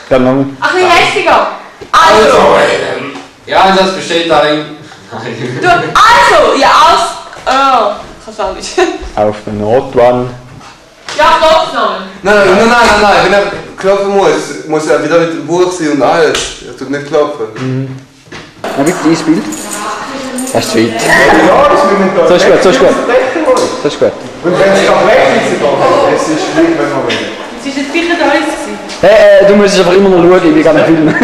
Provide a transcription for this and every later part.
Dann nochmal. Ach, ein bisschen hässiger. Also. Ja, das besteht darin. Du, also, ja, als. Oh, ich hab's auch nicht. Auf den Notwand. Ja, trotzdem. Nein. Wenn er klopfen muss er wieder mit dem Buch sein und alles. Er tut nicht klopfen. Ja, bitte ein Bild. Das ist zu weit. Ja, das müssen wir So ist gut, so ist gut. So ist gut. Und wenn es noch weg ist, es ist schlimm, wenn man will. Es war jetzt sicher da gewesen. Hey, du musst einfach immer noch schauen, ich will gerne filmen.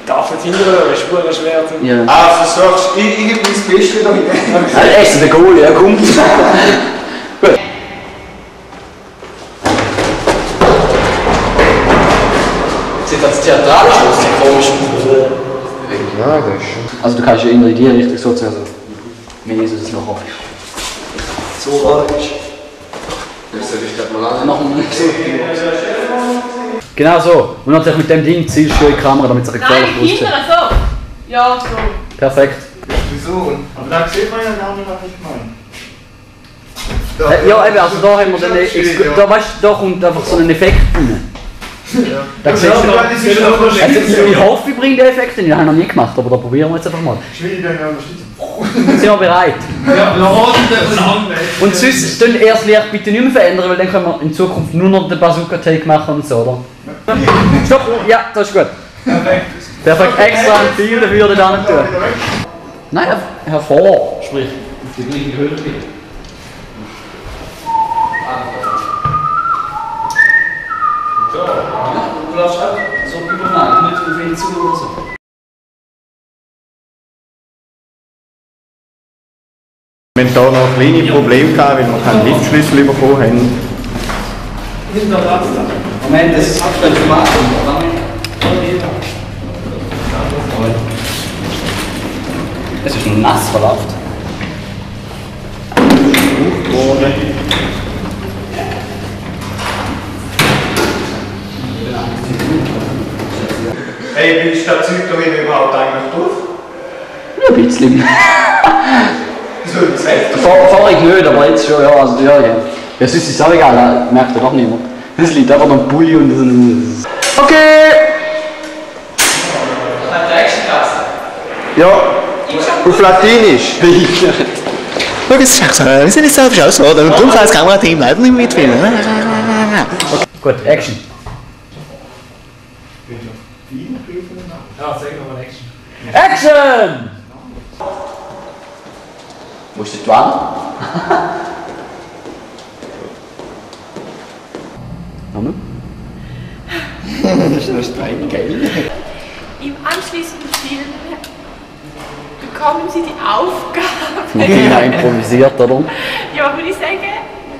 Darf jetzt hinterher, ist Spuren schwer. Ja. Ah, versuchst du, ich gebe mein Bestes da hinein. Er ist der Goalie, er kommt. Gut. Sieht das theatralisch aus, die komisch. Ja, das ist schon. Also du kannst ja in die Richtung sozusagen, also, wenn Jesus es noch hofft. So falsch. Das soll ich gerade mal an. Machen wir so. Genau so. Und natürlich mit dem Ding ziehst du in die Kamera, damit es ein Nein, gefährlich aussieht. hinterher so. Ja, so. Perfekt. Wieso? Aber da sieht man ja gar nicht, was ich meine. Ja, eben, also da haben wir dann, da, weißt, da kommt einfach so ein Effekt rein. Ja. Da siehst du, also, ich hoffe, ich bringe den Effekt rein, den habe ich noch nie gemacht, aber da probieren wir jetzt einfach mal. Schwierig, dann unterstützen. Sind wir bereit? Ja, Und sonst tun erst Licht bitte nicht mehr verändern, weil dann können wir in Zukunft nur noch den Bazooka-Take machen und so, oder? Stopp! Ja, das ist gut. Perfekt, extra ein Pfeil dafür den da nicht tun. Nein, hervor, sprich, auf die gleiche Höhe bitte. Du lässt auch so übernehmen, nicht auf ihn zu oder so. Wir hatten hier noch kleine Probleme, weil wir keinen Liftschlüssel bekommen haben. Moment, das ist Abstand für Marken. Es ist nass verlaufen. Hey, willst du das Zeug da hinten überhaupt eigentlich drauf? Ja, ein bisschen. So, das heißt. Vorher nicht, aber jetzt schon, ja. Also, ja. Ja, sonst ist es auch egal, merkt ja doch niemand. Es liegt einfach noch ein Pulli und so. Okay! Ja, auf Latinisch. Schau, es ist so, wir sind jetzt selbst auch so, oder? Und darum kann das Kamerateam leider nicht mitfilmen. Okay. Gut, Action. Ja, sag nochmal Action. Action! Wo ist die Wand? Nochmal? Das ist noch streng, gell? Im anschließenden Film bekommen Sie die Aufgabe. Ja, improvisiert, oder? Ja, würde ich sagen,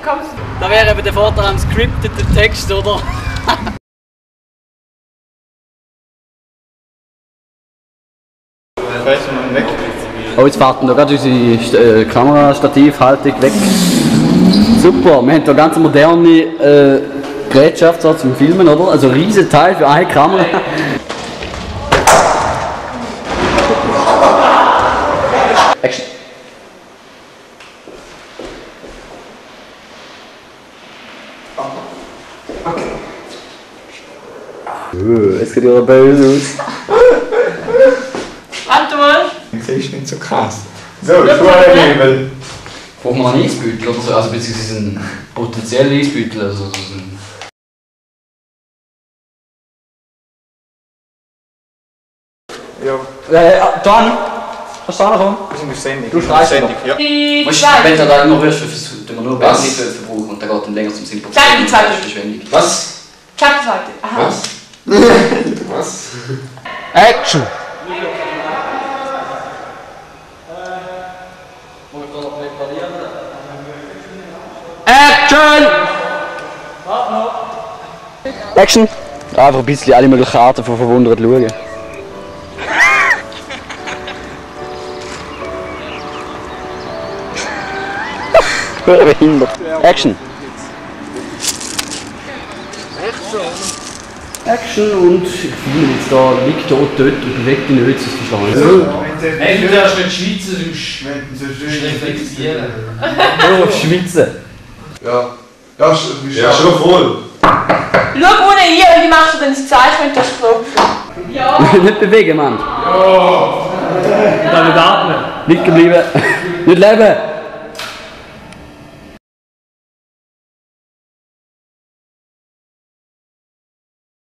bekommen Sie. Da wäre eben der Vorteil am scripteten Text, oder? Oh, jetzt warten da gerade unsere Kamerastativhaltung weg. Super, wir haben da ganz moderne Gerätschaft so zum Filmen, oder? Also ein riesen Teil für eine Kamera. Action. Es geht ja böse aus. Warte mal. Das ist nicht so krass. So, ich tue einen Nebel. Braucht man einen Eisbeutel oder so? Also beziehungsweise einen potenziellen Eisbeutel, also so ein... Ja, John! Kannst du da kommen? wir sind auf Sendung. Du schreist Sendung, noch. ja. Die Weißt du, zweite. wenn du da immer rührst, tun wir nur Was? nicht verbrauchen und dann geht dann länger zum Sinn. Sag die zweite. Das ist verschwendig. Was? Sag die zweite. Aha. Was? Was? Action! Action! Action! Einfach ein bisschen alle möglichen Arten von verwundert schauen. Behindert. Action! Action und ich finde jetzt da liegt da dort und bewegt ihn nicht, das ist verschlagen. Hey, du darfst nicht schweizen, sonst reflektieren. Oh, Schweizer! Ja. Ja, Ja, schon voll. Schau unten hier und ich mache dann das Zeichen mit der Knopf. Nicht bewegen, Mann. Da nicht atmen. Liegen bleiben. Nicht leben.